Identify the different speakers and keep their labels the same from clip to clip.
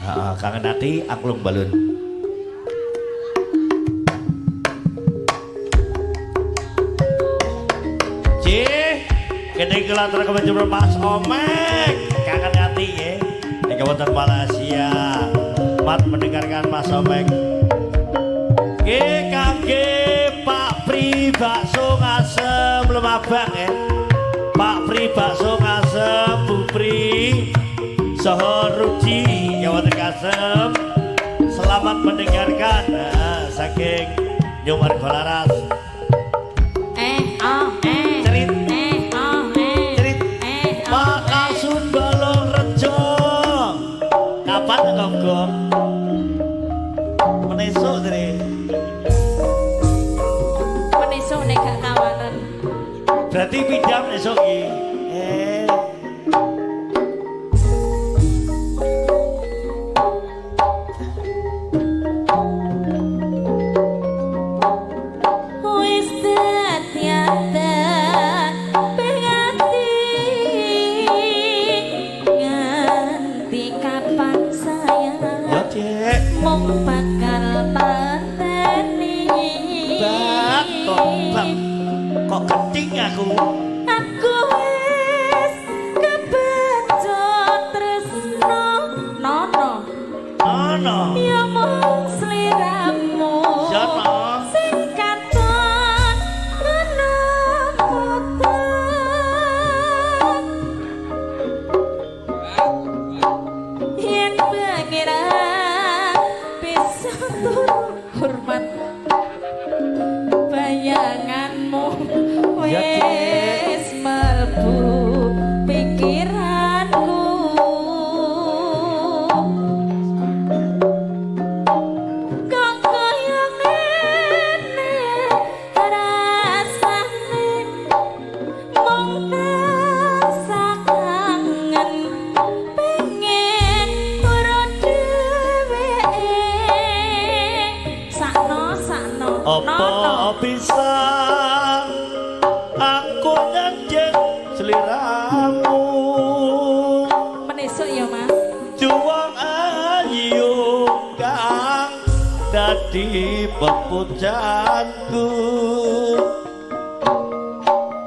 Speaker 1: Heeh, kangen ati angklung balun. Cih, kene iki latar kemajemur Mas Omek. Kangen ati nggih. Ing wonten Malaysia. Mat mendengarkan Mas Omek. Nggih kangge Pak Pri bakso ngasem Lemabang nggih. Pak Pri bakso ngasem, Bu Pri saha Ruji yang wonten Ngasem. Selamat mendengarkan saking Nyumarga Laras.
Speaker 2: Eh oh eh.
Speaker 1: Cerit.
Speaker 2: Eh oh eh.
Speaker 1: Cerit.
Speaker 2: Eh oh.
Speaker 1: Pak Kalsun Balong Rejo. Kapan gong-gong? Menesuk jere.
Speaker 2: Menesuk nek gak kawanan.
Speaker 1: Berarti pidam esuk iki.
Speaker 2: Wis dadi ati nganti kapan sayang
Speaker 1: Ya, Cek.
Speaker 2: Mung bakal tanteni.
Speaker 1: Bak, kok bak. Kok keting aku.
Speaker 2: Aku wis kebejo tresno nono.
Speaker 1: Ono.
Speaker 2: Ya mung sliramu
Speaker 1: Ya, no.
Speaker 2: sing katon ngono boten. Yen pangeran bisa turu hormat bayanganmu
Speaker 1: Ya, Cek.
Speaker 2: wis mlebu pikiranku. Kok kaya ngene rasane mung tansah kangen pengen weruh dheweke. Sakno sakno
Speaker 1: Apa
Speaker 2: nono.
Speaker 1: bisa aku nyanjing sliramu?
Speaker 2: Menesuk ya Mas.
Speaker 1: Juwang ayu kang dadi pepujanku.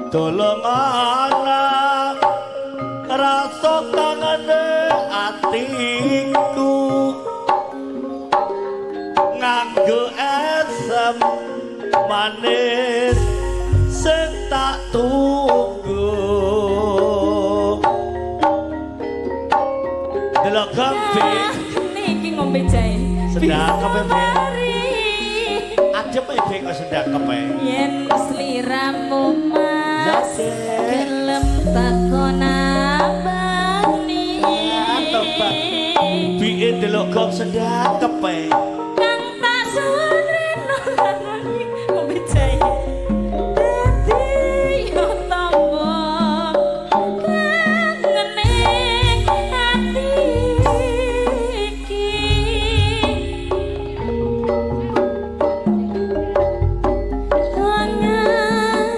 Speaker 1: Tolong ana rasa kangene atiku nganggo esem manis sing tak tunggu. Delok gombe.
Speaker 2: Niki ngombe jahe.
Speaker 1: Sedang kepe, Bek.
Speaker 2: Mari.
Speaker 1: Adem e Bek kok sedang kepe.
Speaker 2: Yen sliramu
Speaker 1: Ya,
Speaker 2: Mas
Speaker 1: Cek.
Speaker 2: gelem takon abani.
Speaker 1: Tobat. Bike delok gong sedang kepe.
Speaker 2: Kang tak suwun reno ngombe jahe. Dadi yo tombo kangene ati iki.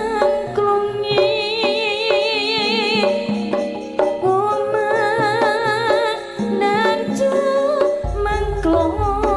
Speaker 2: Angklungi omah nang mengklung.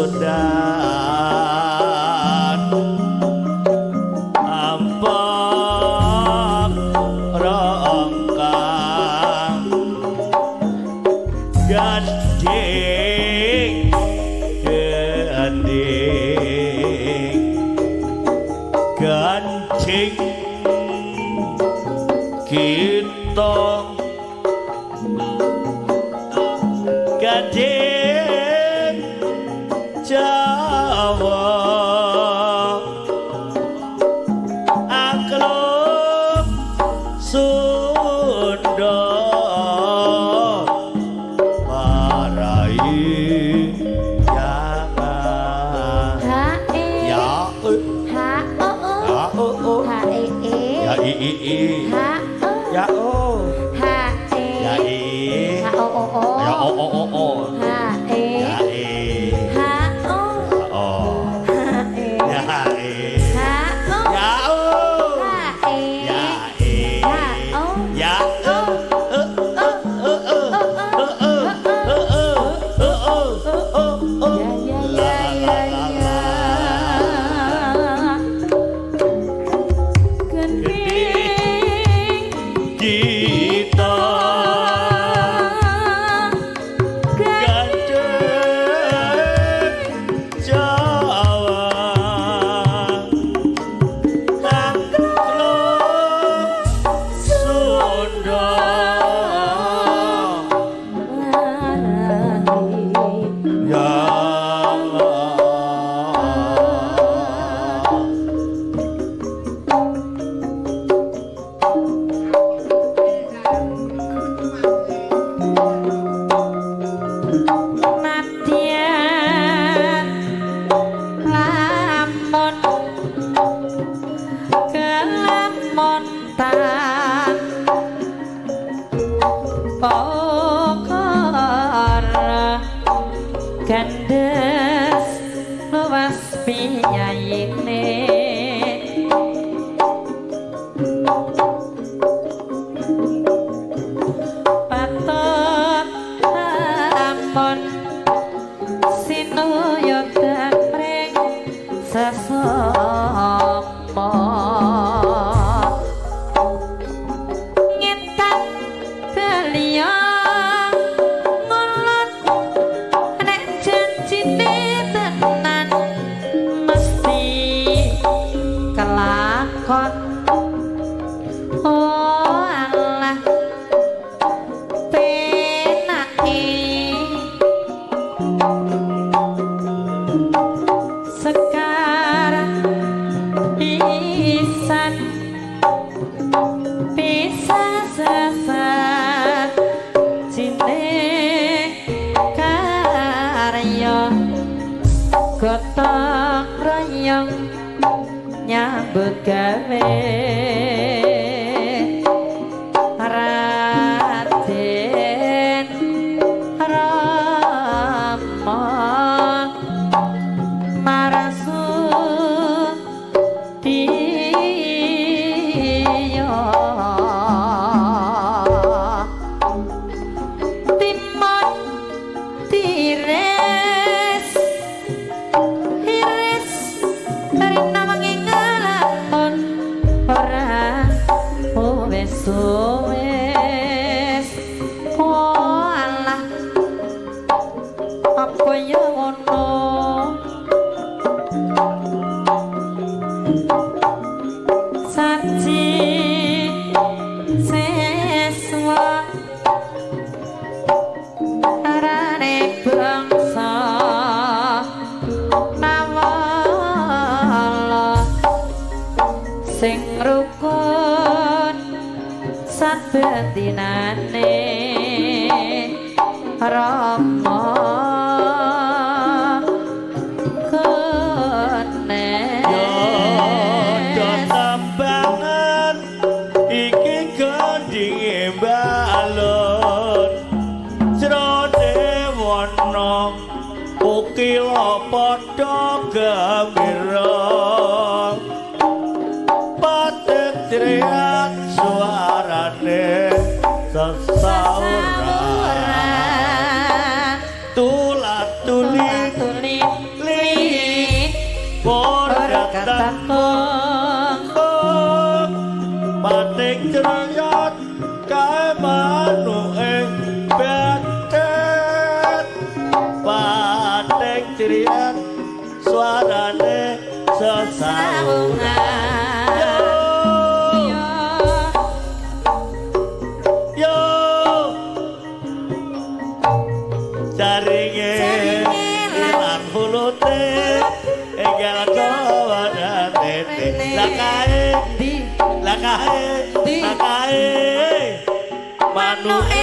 Speaker 1: Pasundan ampok rongkang ganding ganding gancing kita ganding Jawa aklum Sunda marai jangan
Speaker 2: H E
Speaker 1: ya e
Speaker 2: H O O
Speaker 1: ya o o
Speaker 2: H E E
Speaker 1: ya i i i
Speaker 2: H O
Speaker 1: ya o
Speaker 2: H E
Speaker 1: ya i
Speaker 2: H O O O
Speaker 1: ya o o o o
Speaker 2: H E
Speaker 1: ya e
Speaker 2: H O
Speaker 1: o
Speaker 2: H E
Speaker 1: ya e
Speaker 2: H O
Speaker 1: ya o
Speaker 2: H E
Speaker 1: ya e
Speaker 2: H O
Speaker 1: ya e e e e e e e e e e e
Speaker 2: Ya
Speaker 1: la
Speaker 2: ya
Speaker 1: la
Speaker 2: ya
Speaker 1: la
Speaker 2: ya
Speaker 1: la.
Speaker 2: Ya. Gending
Speaker 1: Kita gandeng Jawa takluk Sunda ya Allah.
Speaker 2: Nadyan lamun kelamon tan pokor gandes luas piyayine. Patut lamun sinuyodan mring sesama ngetan beliya ngulon nek janjine tenan mesti kelakon. Oh Allah, penake sekarang pisan bisa sesat cine karya gotong royong nyambut gawe Raden Rama Marasudiya Timon Tires Iris Rina wengi ngelakon ora wis wis. Oh Allah, apa ya ngono saji seswa arane bangsa nawala sing rukun saben dinane Rama kenes.
Speaker 1: Yodo tambangan iki gendinge balon jrone wana ukila padha gembira patek triat suarane sesauran
Speaker 2: Sesauran
Speaker 1: tulat tulit
Speaker 2: tulit.
Speaker 1: Kong kong pating creyot kae manuke betet, pating criyat suarane sesawungan. Yo yo jaringe ilang hulute, enggal dawa tete lah kae.
Speaker 2: Di
Speaker 1: Lah kae.
Speaker 2: Di.
Speaker 1: Lah kae manuke.